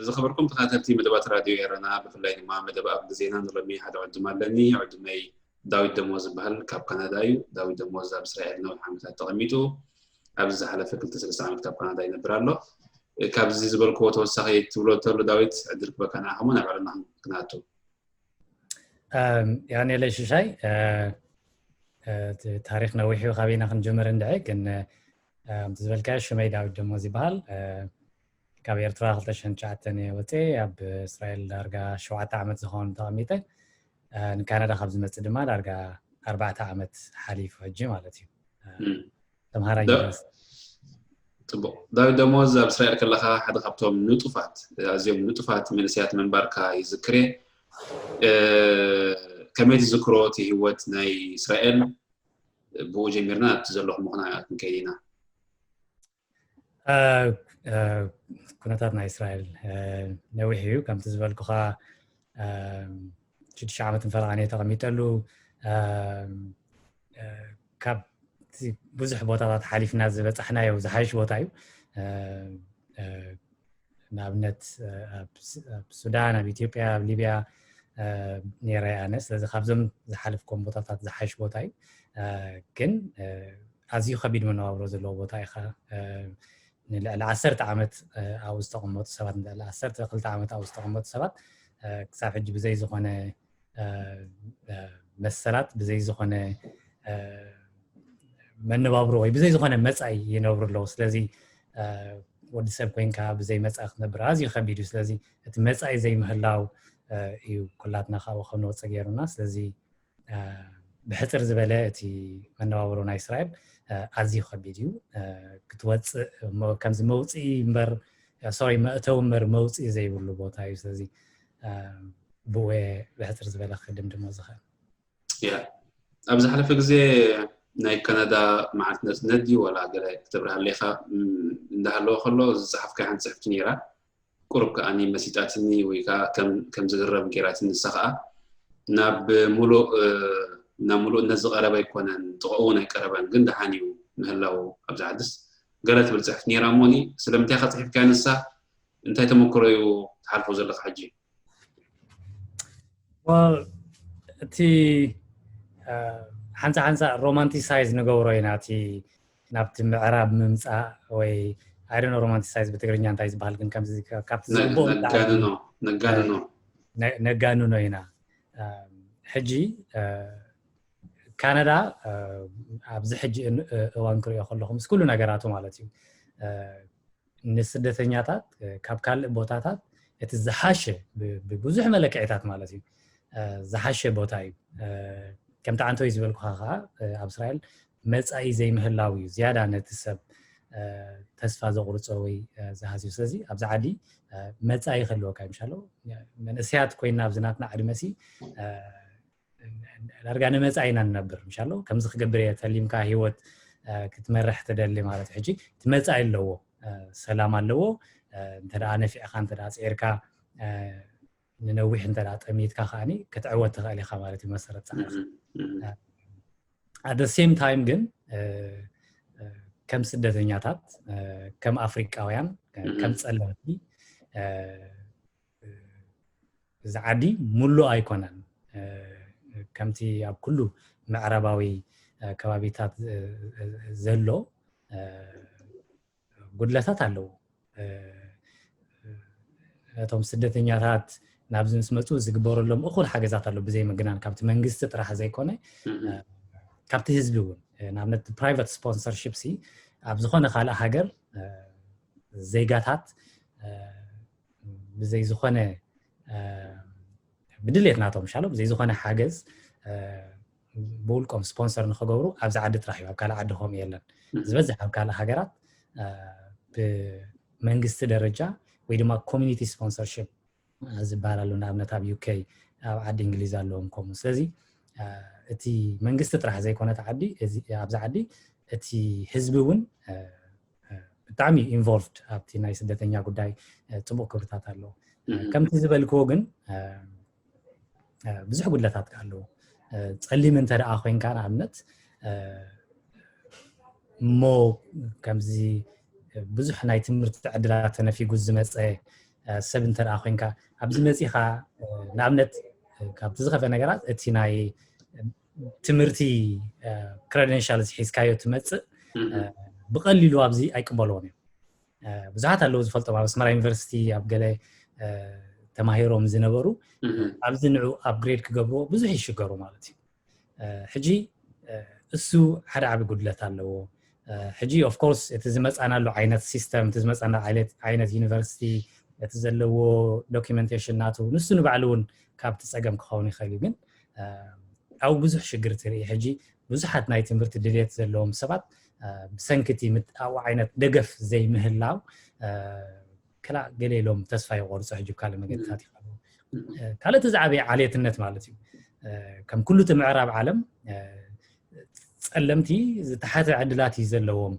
ዝኸበርኩም ተኸታተልቲ መደባት ራድዮ ኤረና፣ ብፍላይ ድማ መደብ ኣብ ግዜና ንሎሚ ሓደ ዕዱም ኣለኒ። ዕዱመይ ዳዊት ደሞዝ ዝበሃል ካብ ካናዳ እዩ። ዳዊት ደሞዝ ኣብ እስራኤል ነዊሕ ዓመታት ተቐሚጡ፣ ኣብዚ ዝሓለፈ ክልተ ሰለስተ ዓመት ካብ ካናዳ ይነብር ኣሎ። ካብዚ ዝበልክዎ ተወሳኺ ትብሎ እንተሎ ዳዊት፣ ዕድል ክበካ ንዓኹም ናብ ዕለትና ክንኣቱ። ያኔለ ሽሻይ፣ ታሪክ ነዊሕ እዩ ካበይና ክንጀምር እንድዒ። ግን ከምቲ ዝበልካዮ ሽመይ ዳዊት ደሞዝ ይበሃል። ካብ ኤርትራ ክልተ ሽሕን ትሽዓተን እየ ወፅኤ፣ ኣብ እስራኤል ዳርጋ ሸውዓተ ዓመት ዝኸውን ተቐሚጠ። ንካናዳ ካብ ዝመፅእ ድማ ዳርጋ ኣርባዕተ ዓመት ሓሊፉ ሕጂ ማለት እዩ። ተምሃራይ ዩኒቨርሲቲ። ፅቡቅ። ዳዊት ደሞዝ፣ ኣብ እስራኤል ከለካ ሓደ ካብቶም ንጡፋት፣ ኣዝዮም ንጡፋት መንእሰያት ምንባርካ ይዝክር እየ። ከመይ ትዝክሮ እቲ ህይወት ናይ እስራኤል? ብኡ ጀሚርና ኣብቲ ዘለኹም ምኽና ክንከይድ ኢና። ኩነታት ናይ እስራኤል ነዊሕ እዩ። ከምቲ ዝበልኩኻ ሽዱሽተ ዓመት ንፈረቓን እየ ተቐሚጠሉ። ካብ ብዙሕ ቦታታት ሓሊፍና ዝበፃሕናዮ ዝሓይሽ ቦታ እዩ። ንኣብነት ኣብ ሱዳን፣ ኣብ ኢትዮጵያ፣ ኣብ ሊብያ ነይረ ኣነ። ስለዚ ካብዞም ዝሓለፍኩም ቦታታት ዝሓይሽ ቦታ እዩ። ግን ኣዝዩ ከቢድ መነባብሮ ዘለዎ ቦታ ኢኻ። ንልዕሊ ዓሰርተ ዓመት ኣብኡ ዝተቐመጡ ሰባት፣ ንልዕሊ ዓሰርተ ክልተ ዓመት ኣብኡ ዝተቐመጡ ሰባት ክሳብ ሕጂ ብዘይ ዝኾነ መሰላት፣ ብዘይ ዝኾነ መነባብሮ ወይ ብዘይ ዝኾነ መጻኢ ይነብሩ ኣለዉ። ስለዚ ወዲ ሰብ ኮይንካ ብዘይ መጻኢ ክትነብር ኣዝዩ ከቢድ እዩ። ስለዚ እቲ መጻኢ ዘይምህላው እዩ ኩላትና ካብኡ ከም ንወፅእ ገይሩና። ስለዚ ብሕፅር ዝበለ እቲ መነባብሮ ናይ እስራኤል ኣዝዩ ከቢድ እዩ። ክትወፅእ ከምዚ መውፅኢ እምበር፣ ሶሪ፣ መእተዊ እምበር መውፅኢ ዘይብሉ ቦታ እዩ። ስለዚ ብኡ ብሕፅር ዝበለ ክድምድሞ ዝኽእል። ያ፣ ኣብ ዝሓለፈ ግዜ ናይ ካናዳ መዓልቲ ናጽነት ድዩ ዋላ ገለ ክተብርሃለይ ኢኻ እንዳሃለወ ከሎ ዝጸሓፍካያ ሓንቲ ጽሕፍቲ ነይራ። ቁሩብ ከኣ መሲጣትኒ ወይ ከኣ ከም ዝግረም ገይራትኒ። ንሳ ከኣ ናብ ሙሉእ ናብ ሙሉእነት ዝቐረበ ኣይኮነን፣ ጥቕኡ እውን ኣይቀረበን፣ ግን ደሓን እዩ ምህላው ኣብዚ ዓድስ ገለ ትብል ጽሕፍቲ ነይራ። እሞኒ ስለምንታይ ኢኻ ጽሒፍካያ ንሳ? እንታይ ተመክሮ እዩ ትሓልፎ ዘለኻ ሕጂ? እቲ ሓንሳ ሓንሳ ሮማንቲሳይዝ ንገብሮ ኢና፣ እቲ ናብቲ ምዕራብ ምምፃእ ወይ፣ I don't know፣ ሮማንቲሳይዝ ብትግርኛ እንታይ ዝበሃል፣ ግን ከምዚ ካብቲ ዝግብኦ ነጋንኖ ነጋንኖ ነጋንኖ ኢና። ሕጂ ካናዳ ኣብዚ ሕጂ እዋን ክሪኦ ከለኹ ምስ ኩሉ ነገራቱ ማለት እዩ ንስደተኛታት ካብ ካልእ ቦታታት እቲ ዝሓሸ ብብዙሕ መለክዒታት ማለት እዩ ዝሓሸ ቦታ እዩ። ከምቲ ዓንተወይ ዝበልኩኻ ከዓ ኣብ እስራኤል መፃኢ ዘይምህላው እዩ ዝያዳ ነቲ ሰብ ተስፋ ዘቑርፆ ወይ ዝሃዝዮ። ስለዚ ኣብዚ ዓዲ መፃኢ ክህልወካ ይምሻሎ። መንእሰያት ኮይና ኣብዚ ናትና ዕድመሲ ዳርጋ ንመፃኢ ኢና ንነብር። ምሻሎ ከምዚ ክገብር እየ ተሊምካ ህይወት ክትመርሕ ትደሊ ማለት እዩ። ሕጂ እቲ መፃኢ ኣለዎ፣ ሰላም ኣለዎ። እንተ ነፊዕኻ እንተ ፅዒርካ ንነዊሕ እንተ ጠሚትካ ከዓኒ ክትዕወት ትኽእል ኢኻ ማለት እዩ መሰረት ፃዕርኻ። At the same time ግን ከም ስደተኛታት፣ ከም ኣፍሪቃውያን፣ ከም ፀለምቲ እዚ ዓዲ ሙሉእ ኣይኮነን። ከምቲ ኣብ ኩሉ ምዕራባዊ ከባቢታት ዘሎ ጉድለታት ኣለዎ። ነቶም ስደተኛታት ናብዚ ምስ መፁ ዝግበረሎም እኹል ሓገዛት ኣሎ፣ ብዘይ ምግናን ካብቲ መንግስቲ ጥራሕ ዘይኮነ ካብቲ ህዝቢ እውን። ንኣብነት ፕራይቨት ስፖንሰርሽፕ ሲ ኣብ ዝኾነ ካልእ ሃገር ዜጋታት ብዘይ ዝኾነ ብድሌት ናቶም ሻሎ ብዘይ ዝኾነ ሓገዝ ብውልቆም ስፖንሰር ንክገብሩ ኣብዚ ዓዲ ጥራሕ እዩ። ኣብ ካልእ ዓዲ ከምኡ የለን። ዝበዝሕ ኣብ ካልእ ሃገራት ብመንግስቲ ደረጃ ወይ ድማ ኮሚኒቲ ስፖንሰርሽፕ ዝበሃል ኣሎ። ንኣብነት ኣብ ዩኬ፣ ኣብ ዓዲ እንግሊዝ ኣለዎም ከምኡ። ስለዚ እቲ መንግስቲ ጥራሕ ዘይኮነ ኣብዚ ዓዲ እቲ ህዝቢ እውን ብጣዕሚ ኢንቮልቭድ ኣብቲ ናይ ስደተኛ ጉዳይ ፅቡቅ ክብርታት ኣለዎ። ከምቲ ዝበልክዎ ግን ብዙሕ ጉድለታት ኣለዎ። ፀሊም እንተ ደኣ ኮይንካ ንኣብነት እሞ ከምዚ ብዙሕ ናይ ትምህርቲ ዕድላት ተነፊጉ ዝመፀ ሰብ እንተ ደኣ ኮይንካ ኣብዚ መጺኻ ንኣብነት ካብቲ ዝኸፈ ነገራት እቲ ናይ ትምህርቲ ክረደንሻል ዝሒዝካዮ ትመጽእ ብቐሊሉ ኣብዚ ኣይቅበልዎን እዮም። ብዙሓት ኣለዉ ዝፈልጦም ኣብ ኣስመራ ዩኒቨርሲቲ ኣብ ገለ ተማሂሮም ዝነበሩ ኣብዚ ንዑ ኣፕግሬድ ክገብርዎ ብዙሕ ይሽገሩ ማለት እዩ። ሕጂ እሱ ሓደ ዓቢ ጉድለት ኣለዎ። ሕጂ ኦፍኮርስ እቲ ዝመፃናሉ ዓይነት ሲስተም እቲ ዝመፃና ዓይነት ዩኒቨርሲቲ እቲ ዘለዎ ዶኪመንቴሽን ናቱ ንሱ ንባዕሉ እውን ካብቲ ፀገም ክኸውን ይኽእል እዩ። ግን ኣብኡ ብዙሕ ሽግር ትርኢ። ሕጂ ብዙሓት ናይ ትምህርቲ ድልየት ዘለዎም ሰባት ብሰንኪ እቲ ኣብኡ ዓይነት ደገፍ ዘይምህላው ክላእ ገለ ኢሎም ተስፋ ይቆርፁ። ሕጂ ካልእ መገድታት ይኸሉ ካልእ እቲ ዝዓበየ ዓሌትነት ማለት እዩ። ከም ኩሉ እቲ ምዕራብ ዓለም ፀለምቲ ዝተሓተ ዕድላት እዩ ዘለዎም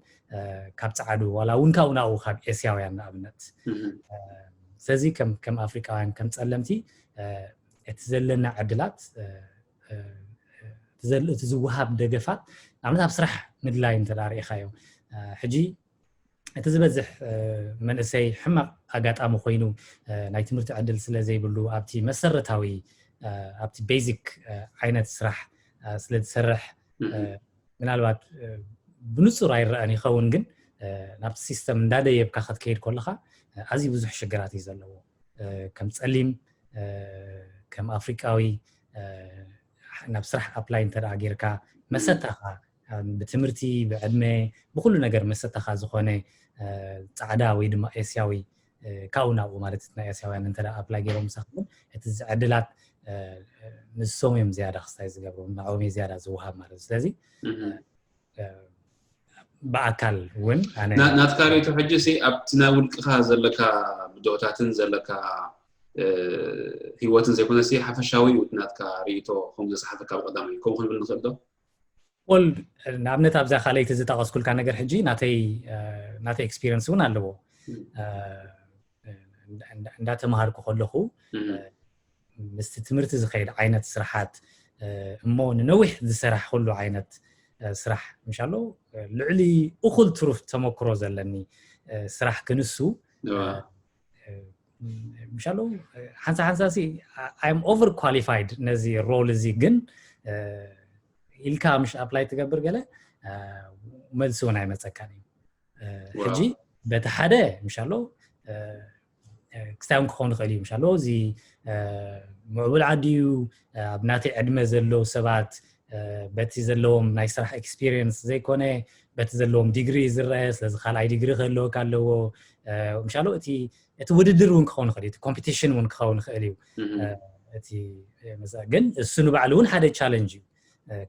ካብ ፀዓዱ ዋላ እውን ካብኡ ናብኡ ካብ ኤስያውያን ንኣብነት። ስለዚ ከም ኣፍሪቃውያን ከም ፀለምቲ እቲ ዘለና ዕድላት እቲ ዝወሃብ ደገፋት ንኣብነት ኣብ ስራሕ ምድላይ እንተ ርኢኻዮ ሕጂ እቲ ዝበዝሕ መንእሰይ ሕማቕ ኣጋጣሚ ኮይኑ ናይ ትምህርቲ ዕድል ስለ ዘይብሉ ኣብቲ መሰረታዊ ኣብቲ ቤዚክ ዓይነት ስራሕ ስለ ዝሰርሕ ምናልባት ብንጹር ኣይረኣን ይኸውን፣ ግን ናብቲ ሲስተም እንዳደየብካ ክትከይድ ከለኻ ኣዝዩ ብዙሕ ሽግራት እዩ ዘለዎ። ከም ጸሊም ከም ኣፍሪቃዊ ናብ ስራሕ ኣፕላይ እንተ ጌርካ መሰታኻ ብትምህርቲ ብዕድመ ብኩሉ ነገር መሰታኻ ዝኾነ ጻዕዳ ወይ ድማ ኤስያዊ ካብኡ ናብኡ ማለት ናይ ኤስያውያን እንተ ኣፕላይ ገይሮም ምሳኻ እውን እቲ ዕድላት ንሶም እዮም ዝያዳ ክስታይ ዝገብሩ ንዕኦም እዩ ዝያዳ ዝወሃብ ማለት እዩ። ስለዚ ብኣካል እውን ኣነ ናትካ ርእይቶ ሕጂ ሲ ኣብቲ ናይ ውልቅኻ ዘለካ ብድሆታትን ዘለካ ህይወትን ዘይኮነ ሲ ሓፈሻዊ እዩ ናትካ ርእይቶ ከም ዘስሓተካ ብቀዳማይ ከምኡ ክንብል ንኽእል ዶ? ወል ንኣብነት ኣብዛ ካልኣይቲ ዝጠቐስኩልካ ነገር ሕጂ ናተይ ናተይ ኤክስፒሪየንስ እውን ኣለዎ። እንዳተምሃርኩ ከለኹ ምስቲ ትምህርቲ ዝኸይድ ዓይነት ስራሓት እሞ ንነዊሕ ዝሰራሕኩሉ ዓይነት ስራሕ ምሻሎ ልዕሊ እኹል ትሩፍ ተመክሮ ዘለኒ ስራሕ ክንሱ ምሻሎ ሓንሳ ሓንሳ ሲ I'm over qualified ነዚ ሮል እዚ ግን ኢልካ ምሽ ኣፕላይ ትገብር ገለ መልሲ እውን ኣይመፀካን እዩ። ሕጂ በቲ ሓደ ምሻሎ ክስታይ እውን ክኸውን ይኽእል እዩ። ምሻሎ እዚ ምዕቡል ዓዲ እዩ፣ ኣብ ናተይ ዕድመ ዘለዉ ሰባት በቲ ዘለዎም ናይ ስራሕ ኤክስፒሪየንስ ዘይኮነ በቲ ዘለዎም ዲግሪ ዝረአ፣ ስለዚ ካልኣይ ዲግሪ ክህልወካ ኣለዎ። ምሻሎ እቲ እቲ ውድድር እውን ክኸውን ይኽእል እዩ፣ እቲ ኮምፒቲሽን እውን ክኸውን ይኽእል እዩ። እቲ ግን እሱ ንባዕሉ እውን ሓደ ቻለንጅ እዩ።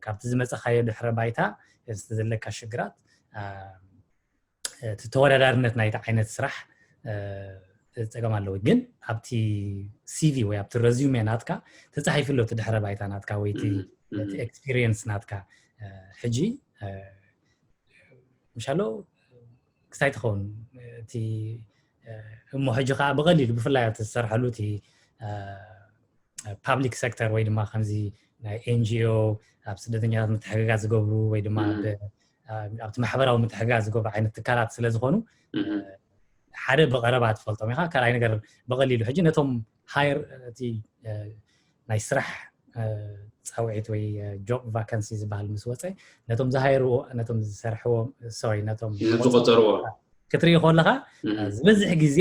ካብቲ ዝመፀኻዮ ድሕረ ባይታ እቲ ዘለካ ሽግራት እቲ ተወዳዳርነት ናይቲ ዓይነት ስራሕ ፀገም ኣለዎ። ግን ኣብቲ ሲቪ ወይ ኣብቲ ረዚሜ ናትካ ተፃሒፉ ኣሎ እቲ ድሕረ ባይታ ናትካ ወይ እቲ ኤክስፒሪየንስ ናትካ። ሕጂ ምሻሎ ክስታይ ትኸውን እቲ እሞ ሕጂ ከዓ ብቐሊሉ ብፍላይ ኣብቲ ዝሰርሐሉ እቲ ፓብሊክ ሴክተር ወይ ድማ ከምዚ ናይ ኤንጂኦ ኣብ ስደተኛታት ምትሕግጋዝ ዝገብሩ ወይ ድማ ኣብቲ ማሕበራዊ ምትሕግጋዝ ዝገብሩ ዓይነት ትካላት ስለ ዝኾኑ ሓደ ብቐረባ ትፈልጦም ኢኻ። ካልኣይ ነገር ብቐሊሉ ሕጂ ነቶም ሃየር እቲ ናይ ስራሕ ፃውዒት ወይ ጆብ ቫካንሲ ዝበሃል ምስ ወፀ ነቶም ዝሃየርዎ ነቶም ዝሰርሕዎ ሶሪ ነቶም ዝቆፀርዎ ክትርኢ ከለኻ ዝበዝሕ ግዜ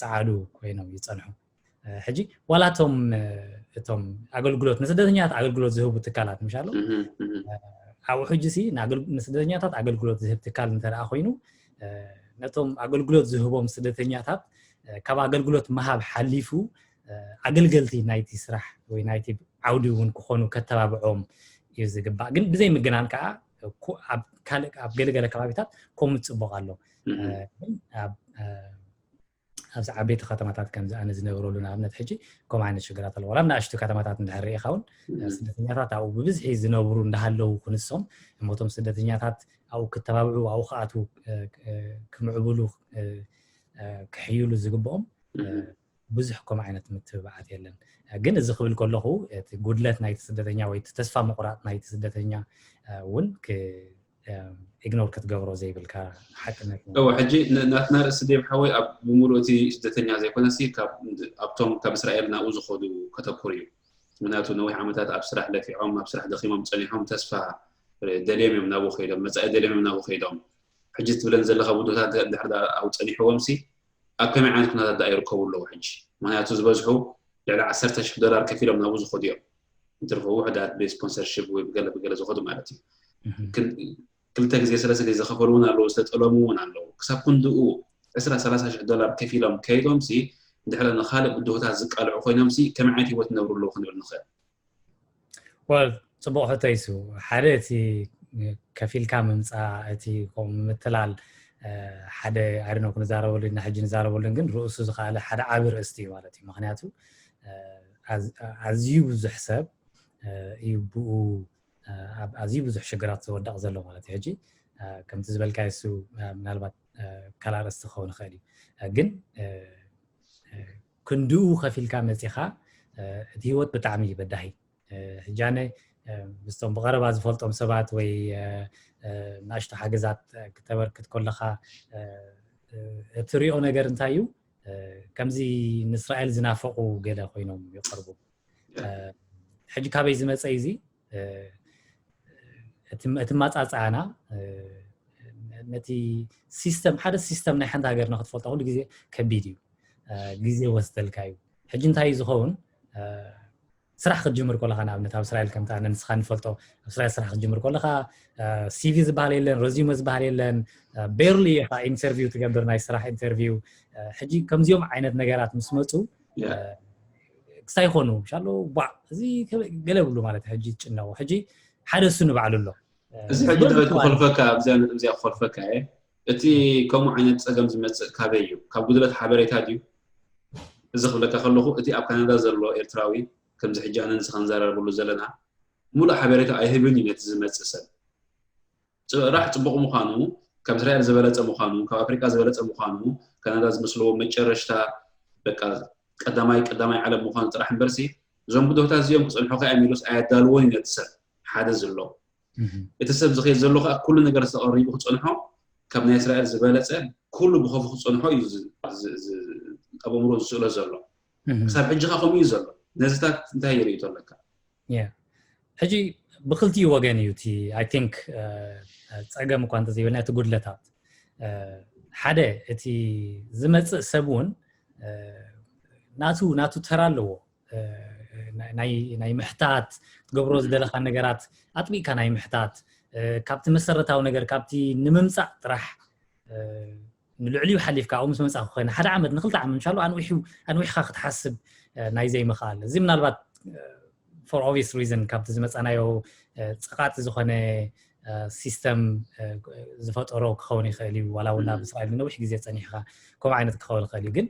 ፃዓዱ ኮይኖም ይፀንሑ። ሕጂ ዋላቶም እቶም ኣገልግሎት ንስደተኛታት ኣገልግሎት ዝህቡ ትካላት ምሻሎ ኣብኡ ሕጂ ሲ ንስደተኛታት ኣገልግሎት ዝህብ ትካል እንተ ደኣ ኮይኑ ነቶም ኣገልግሎት ዝህቦም ስደተኛታት ካብ ኣገልግሎት ምሃብ ሓሊፉ ኣገልገልቲ ናይቲ ስራሕ ወይ ናይቲ ዓውዲ እውን ክኾኑ ከተባብዖም እዩ ዝግባእ። ግን ብዘይ ምግናን ከዓ ኣብ ካልእ ኣብ ገለገለ ከባቢታት ከምኡ ፅቡቕ ኣሎ። ኣብዚ ዓበይቲ ከተማታት ከምዚ ኣነ ዝነብረሉ ንኣብነት ሕጂ ከምኡ ዓይነት ሽግራት ኣለዎ። ዋላ ንኣሽቱ ከተማታት እንድሕር ርኢኻ እውን ስደተኛታት ኣብኡ ብብዝሒ ዝነብሩ እንዳሃለዉ ክንሶም እሞቶም ስደተኛታት ኣብኡ ክተባብዑ ኣብኡ ክኣትዉ ክምዕብሉ ክሕይሉ ዝግብኦም ብዙሕ ከምኡ ዓይነት ምትብባዓት የለን። ግን እዚ ክብል ከለኹ እቲ ጉድለት ናይቲ ስደተኛ ወይ እቲ ተስፋ ምቑራጥ ናይቲ ስደተኛ እውን ኢግኖር ክትገብሮ ዘይብልካ ሓቅነት። ሕጂ ናትና ርእሲ ዴብ ሓወይ ኣብ ብምሉእ እቲ ስደተኛ ዘይኮነሲ ኣብቶም ካብ እስራኤል ናብኡ ዝኸዱ ከተኩር እዩ። ምክንያቱ ነዊሕ ዓመታት ኣብ ስራሕ ለፊዖም ኣብ ስራሕ ደኺሞም ፀኒሖም ተስፋ ደልዮም እዮም ናብኡ ከይዶም፣ መፃኢ ደልዮም እዮም ናብኡ ከይዶም። ሕጂ ትብለን ዘለካ ውድታት ድሕር ኣብኡ ፀኒሕዎም ሲ ኣብ ከመይ ዓይነት ኩነታት ዳ ይርከቡ ኣለዉ ሕጂ? ምክንያቱ ዝበዝሑ ልዕሊ ዓሰርተ ሽሕ ዶላር ከፊሎም ናብኡ ዝኸዱ እዮም። እንትርፎ ውሕዳት ብስፖንሰርሽፕ ወይ ብገለ ብገለ ዝኸዱ ማለት እዩ። ክልተ ግዜ ሰለስተ ግዜ ዝኸፈሉ እውን ኣለዉ፣ ዝተጠለሙ እውን ኣለዉ። ክሳብ ክንድኡ ዕስራ ሰላሳ ሽሕ ዶላር ከፊሎም ከይዶም ሲ እንድሕረ ንካልእ ብድሆታት ዝቃልዑ ኮይኖም ሲ ከመይ ዓይነት ህይወት ይነብሩ ኣለዉ ክንብል ንኽእል? ወል ጽቡቕ ሕቶ ይሱ። ሓደ እቲ ከፊልካ ምምፃእ እቲ ከምኡ ምትላል ሓደ ኣድኖ ክንዛረበሉ ኢና ሕጂ ንዛረበሉን ግን ርእሱ ዝኸኣለ ሓደ ዓቢ ርእስቲ እዩ ማለት እዩ። ምክንያቱ ኣዝዩ ብዙሕ ሰብ እዩ ብኡ ኣብ ኣዝዩ ብዙሕ ሽግራት ዝወድቕ ዘሎ ማለት እዩ። ሕጂ ከምቲ ዝበልካዮ እሱ ምናልባት ካልእ ኣርእስቲ ክኸውን ይኽእል እዩ፣ ግን ክንድኡ ከፊልካ መፂኻ እቲ ህይወት ብጣዕሚ እዩ በዳሂ። ሕጂ ኣነ ምስቶም ብቐረባ ዝፈልጦም ሰባት ወይ ናእሽቶ ሓገዛት ክተበርክት ከለኻ እትሪኦ ነገር እንታይ እዩ? ከምዚ ንእስራኤል ዝናፈቑ ገለ ኮይኖም ይቐርቡ። ሕጂ ካበይ ዝመፀ እዚ እቲ ማፃፃና ነቲ ሲስተም ሓደ ሲስተም ናይ ሓንቲ ሃገር ንክትፈልጦ ኩሉ ግዜ ከቢድ እዩ፣ ግዜ ወስደልካ እዩ። ሕጂ እንታይ እዩ ዝኸውን? ስራሕ ክትጅምር ከለካ ንኣብነት ኣብ እስራኤል ከምቲ ኣነ ንስኻ ንፈልጦ ኣብ እስራኤል ስራሕ ክትጅምር ከለካ ሲቪ ዝበሃል የለን፣ ረዚመ ዝበሃል የለን። ቤርሊ ኢኻ ኢንተርቪው ትገብር፣ ናይ ስራሕ ኢንተርቪው። ሕጂ ከምዚኦም ዓይነት ነገራት ምስ መፁ ክስታይ ይኾኑ ሻሎ ቧዕ እዚ ገለ ብሉ ማለት ሕጂ ትጭነቑ። ሕጂ ሓደ እሱ ንባዕሉ ኣሎ። እዚ ሕጂ ዳዊት ክኾልፈካ ኣብዚኣ ነጥብ እዚኣ ክኾልፈካ እየ። እቲ ከምኡ ዓይነት ፀገም ዝመፅእ ካበይ እዩ? ካብ ጉድለት ሓበሬታ ድዩ? እዚ ክብለካ ከለኹ እቲ ኣብ ካናዳ ዘሎ ኤርትራዊ ከምዚ ሕጂ ኣነ ንስኻ ንዘራረበሉ ዘለና ሙሉእ ሓበሬታ ኣይህብን እዩ ነቲ ዝመፅእ ሰብ። ስራሕ ፅቡቕ ምዃኑ፣ ካብ እስራኤል ዝበለፀ ምዃኑ፣ ካብ ኣፍሪቃ ዝበለፀ ምዃኑ፣ ካናዳ ዝመስልዎ መጨረሽታ በቃ ቀዳማይ ቀዳማይ ዓለም ምዃኑ ጥራሕ እምበርሲ እዞም ብድሆታት እዚኦም ክፀንሑ ከ እዮም ኢሉስ ኣየዳልዎን እዩ ነቲ ሰብ ሓደ ዘሎ። እቲ ሰብ ዝኸይድ ዘሎ ከዓ ኩሉ ነገር ተቐሪቡ ክፀንሖ ካብ ናይ እስራኤል ዝበለፀ ኩሉ ብኸፉ ክፀንሖ እዩ ኣብ ኣእምሮ ዝስእሎ ዘሎ። ክሳብ ሕጂ ከዓ ከምኡ እዩ ዘሎ። ነዚታት እንታይ የርእቶ ኣለካ? ሕጂ ብክልቲኡ ወገን እዩ እቲ ኣይ ቲንክ ፀገም እኳ እንተዘይበልና እቲ ጉድለታት ሓደ እቲ ዝመፅእ ሰብ እውን ናቱ ናቱ ተራ ኣለዎ። ናይ ምሕታት ትገብሮ ዝደለካ ነገራት ኣጥቢቅካ ናይ ምሕታት ካብቲ መሰረታዊ ነገር ካብቲ ንምምፃእ ጥራሕ ንልዕሊኡ ሓሊፍካ ኣብኡ ምስ መፃእኩ ኮይነ ሓደ ዓመት ንክልተ ዓመት ምሻሉ ኣንዊሑ ኣንዊሕካ ክትሓስብ ናይ ዘይምኽኣል እዚ ምናልባት for obvious reason ካብቲ ዝመፃናዮ ፀቃጢ ዝኾነ ሲስተም ዝፈጠሮ ክኸውን ይኽእል እዩ። ዋላ እውን ኣብ እስራኤል ነዊሕ ግዜ ፀኒሕካ ከምኡ ዓይነት ክኸውን ይኽእል እዩ። ግን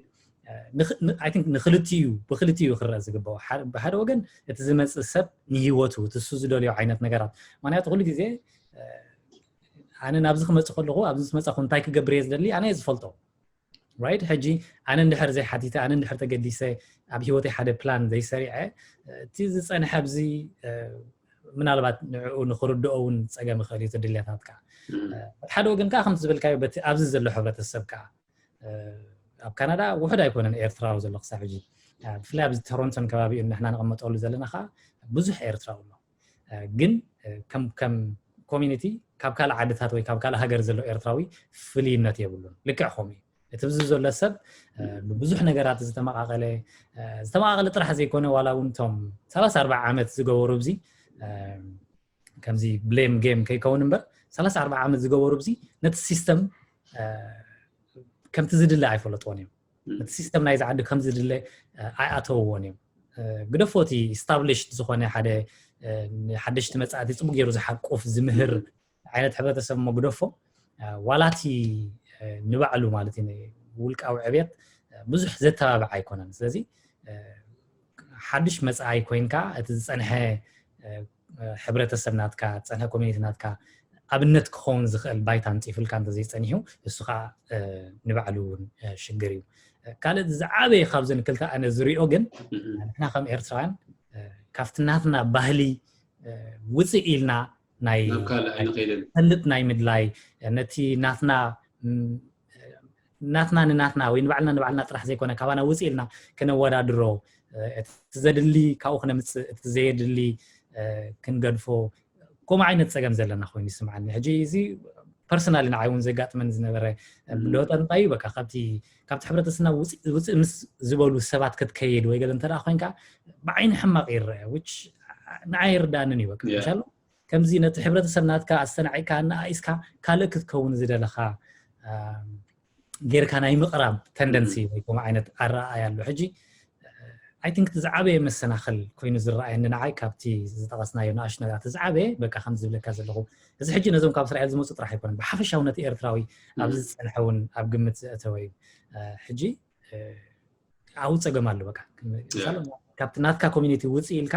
ንክልቲኡ ብክልቲኡ ክረአ ዝግበኦ ብሓደ ወገን እቲ ዝመፅእ ሰብ ንሂወቱ እቲ እሱ ዝደልዮ ዓይነት ነገራት ምክንያቱ ኩሉ ግዜ ኣነ ናብዚ ክመፅእ ከለኹ ኣብዚ ምስ መፃኹ እንታይ ክገብር እየ ዝደሊ ኣነ እየ ዝፈልጦ። ራይት ሕጂ ኣነ እንድሕር ዘይሓቲተ ኣነ እንድሕር ተገዲሰ ኣብ ሂወተይ ሓደ ፕላን ዘይሰሪዐ እቲ ዝፀንሐ ኣብዚ ምናልባት ንዕኡ ንክርድኦ እውን ፀገም ይኽእል እዩ እቲ ድልየታትካ። ሓደ ወገን ከዓ ከምቲ ዝበልካዮ በቲ ኣብዚ ዘሎ ሕብረተሰብ ከዓ ኣብ ካናዳ ውሑድ ኣይኮነን ኤርትራዊ ዘሎ ክሳብ ሕጂ ብፍላይ ኣብዚ ቶሮንቶን ከባቢኡ ንሕና ንቐመጠሉ ዘለና ከዓ ብዙሕ ኤርትራዊ ኣሎ። ግን ከም ኮሚኒቲ ካብ ካልእ ዓድታት ወይ ካብ ካልእ ሃገር ዘሎ ኤርትራዊ ፍልይነት የብሉን። ልክዕ ከምኡ እዩ። እቲ ብዚ ዘሎ ሰብ ብብዙሕ ነገራት ዝተመቃቀለ ዝተመቃቀለ ጥራሕ ዘይኮነ ዋላ እውን እቶም ሰላሳ ኣርባዓ ዓመት ዝገበሩ ብዚ ከምዚ ብሌም ጌም ከይከውን እምበር ሰላሳ ኣርባዓ ዓመት ዝገበሩ ብዚ ነቲ ሲስተም ከምቲ ዝድለ ኣይፈለጥዎን እዮም። ነቲ ሲስተም ናይዚ ዓዲ ከም ዝድለ ኣይኣተውዎን እዮም። ግደፎ እቲ ኢስታብሊሽድ ዝኾነ ሓደ ሓደሽቲ መፃእቲ ፅቡቅ ገይሩ ዝሓቁፍ ዝምህር ዓይነት ሕብረተሰብ እሞ ግደፎ ዋላቲ ንባዕሉ ማለት እዩ ውልቃዊ ዕብየት ብዙሕ ዘተባብዕ ኣይኮነን። ስለዚ ሓድሽ መፃኣይ ኮይንካ እቲ ዝፀንሐ ሕብረተሰብ ናትካ ዝፀንሐ ኮሚኒቲ ናትካ ኣብነት ክኸውን ዝኽእል ባይታ ኣንፂፉልካ እንተዘይፀኒሑ እሱ ከዓ ንባዕሉ እውን ሽግር እዩ። ካልእ ዝዓበየ ካብዘን ክልተ ኣነ ዝሪኦ ግን ንሕና ከም ኤርትራውያን ካብቲ ናትና ባህሊ ውፅእ ኢልና ናይ ናብ ካልእ ኣይንኸይድን። ፈልጥ ናይ ምድላይ፣ ነቲ ናትና ናትና ንናትና ወይ ንባዕልና ንባዕልና ጥራሕ ዘይኮነ ካባና ውፅእ ኢልና ከነወዳድሮ፣ እቲ ዘድሊ ካብኡ ክነምፅእ፣ እቲ ዘየድሊ ክንገድፎ፣ ከምኡ ዓይነት ፀገም ዘለና ኮይኑ ይስምዓኒ። ሕጂ እዚ ፐርሰናሊ ንዓይ እውን ዘጋጥመኒ ዝነበረ ብደወጠ እንታይ እዩ፣ በቃ ካብቲ ካብቲ ሕብረተሰብና ውፅእ ምስ ዝበሉ ሰባት ክትከይድ ወይ ገለ እንተ ኮይንካ ብዓይኒ ሕማቕ ይረአ፣ which ንዓይ ይርዳእንን እዩ። በቃ ምሻሎ ከምዚ ነቲ ሕብረተሰብ ናትካ ኣስተናዒካ እናኣኢስካ ካልእ ክትከውን ዝደለኻ ጌርካ ናይ ምቕራብ ተንደንሲ ወይ ከምኡ ዓይነት ኣረኣእያ ኣሎ። ሕጂ I think ዝዓበየ መሰናኽል ኮይኑ ዝረኣየኒ ንዓይ ካብቲ ዝጠቐስናዮ ንኣሽቱ ነገራት ዝዓበየ በቃ ከም ዝብለካ ዘለኹ፣ እዚ ሕጂ ነዞም ካብ እስራኤል ዝመፁ ጥራሕ ኣይኮነን፣ ብሓፈሻዊ ነቲ ኤርትራዊ ኣብዚ ዝፀንሐ እውን ኣብ ግምት ዘእተወ እዩ። ሕጂ ኣብኡ ፀገም ኣሎ። በቃ ካብቲ ናትካ ኮሚኒቲ ውፅእ ኢልካ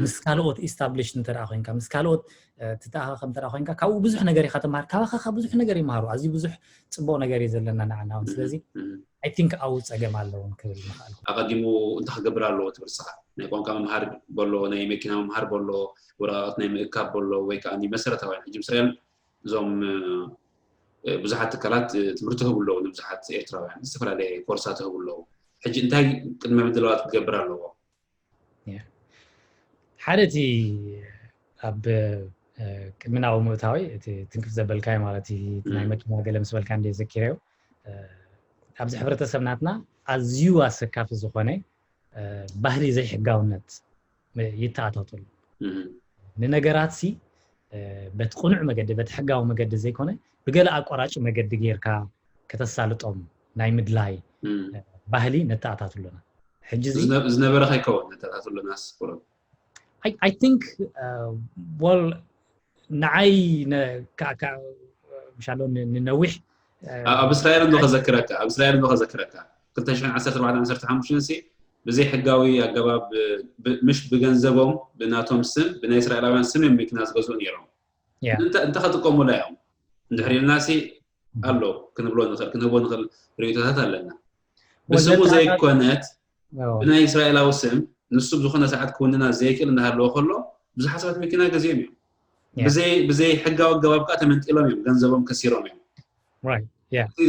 ምስ ካልኦት ኢስታብሊሽ እንተ ኮይንካ፣ ምስ ካልኦት ትተኣኻኸብ እንተ ኮይንካ፣ ካብኡ ብዙሕ ነገር ኢኻ ትምሃር። ካባኻ ብዙሕ ነገር ይምሃሩ። ኣዝዩ ብዙሕ ፅቡቕ ነገር እዩ ዘለና ንዓና እውን። ስለዚ I think ኣብኡ ፀገም ኣለዎም ክብል ንኽእል። ኣቐዲሙ እንታይ ክገብር ኣለዎ ትብል ንስኻ? ናይ ቋንቋ ምምሃር በሎ፣ ናይ መኪና ምምሃር በሎ፣ ወረቓቕቲ ናይ ምእካብ በሎ፣ ወይ ከዓ መሰረታውያን ሕጂ ምስ ሪኣና እዞም ብዙሓት ትካላት ትምህርቲ ይህቡ ኣለዉ ንብዙሓት ኤርትራውያን፣ ዝተፈላለየ ኮርሳት ይህቡ ኣለዉ። ሕጂ እንታይ ቅድመ ምድላዋት ክገብር ኣለዎ? ሓደ እቲ ኣብ ቅድሚ ናብኡ ምእታወይ እቲ ትንክፍ ዘበልካዮ ማለት እዩ፣ ናይ መኪና ገለ ምስ በልካ እንደ ዘኪረዮ ኣብዚ ሕብረተሰብ ናትና ኣዝዩ ኣሰካፊ ዝኾነ ባህሊ ዘይሕጋውነት ይተኣታተሉ። ንነገራት ሲ በቲ ቅኑዕ መገዲ በቲ ሕጋዊ መገዲ ዘይኮነ ብገለ ኣቋራጭ መገዲ ጌርካ ከተሳልጦም ናይ ምድላይ ባህሊ ነተኣታትሎና። ሕጂ እዚ ዝነበረ ከይከውን ነተኣታትሎና ስኩሮም I think well ንዓይ ምሻሎ ንነዊሕ ኣብ እስራኤል እንዶ ከዘክረካ ኣብ እስራኤል እንዶ ከዘክረካ ክልተ ሽሕን ዓሰርተ ኣርባዕተን ዓሰርተ ሓሙሽተን ሲ ብዘይ ሕጋዊ ኣገባብ ምሽ ብገንዘቦም ብናቶም ስም ብናይ እስራኤላውያን ስም እዮም መኪና ዝገዝኡ ነይሮም። እንታይ ከጥቀሙላ እዮም እንድሕር ኢልና ሲ ኣሎ ክንብሎ ንኽእል ክንህቦ ንኽእል ርእይቶታት ኣለና። ብስሙ ዘይኮነት ብናይ እስራኤላዊ ስም ንሱ ብዝኾነ ሰዓት ክውንና ዘይክእል እናሃለዎ ከሎ ብዙሓት ሰባት መኪና ገዚኦም እዮም። ብዘይ ሕጋዊ ኣገባብ ከዓ ተመንጢሎም እዮም፣ ገንዘቦም ከሲሮም እዮም። እቲ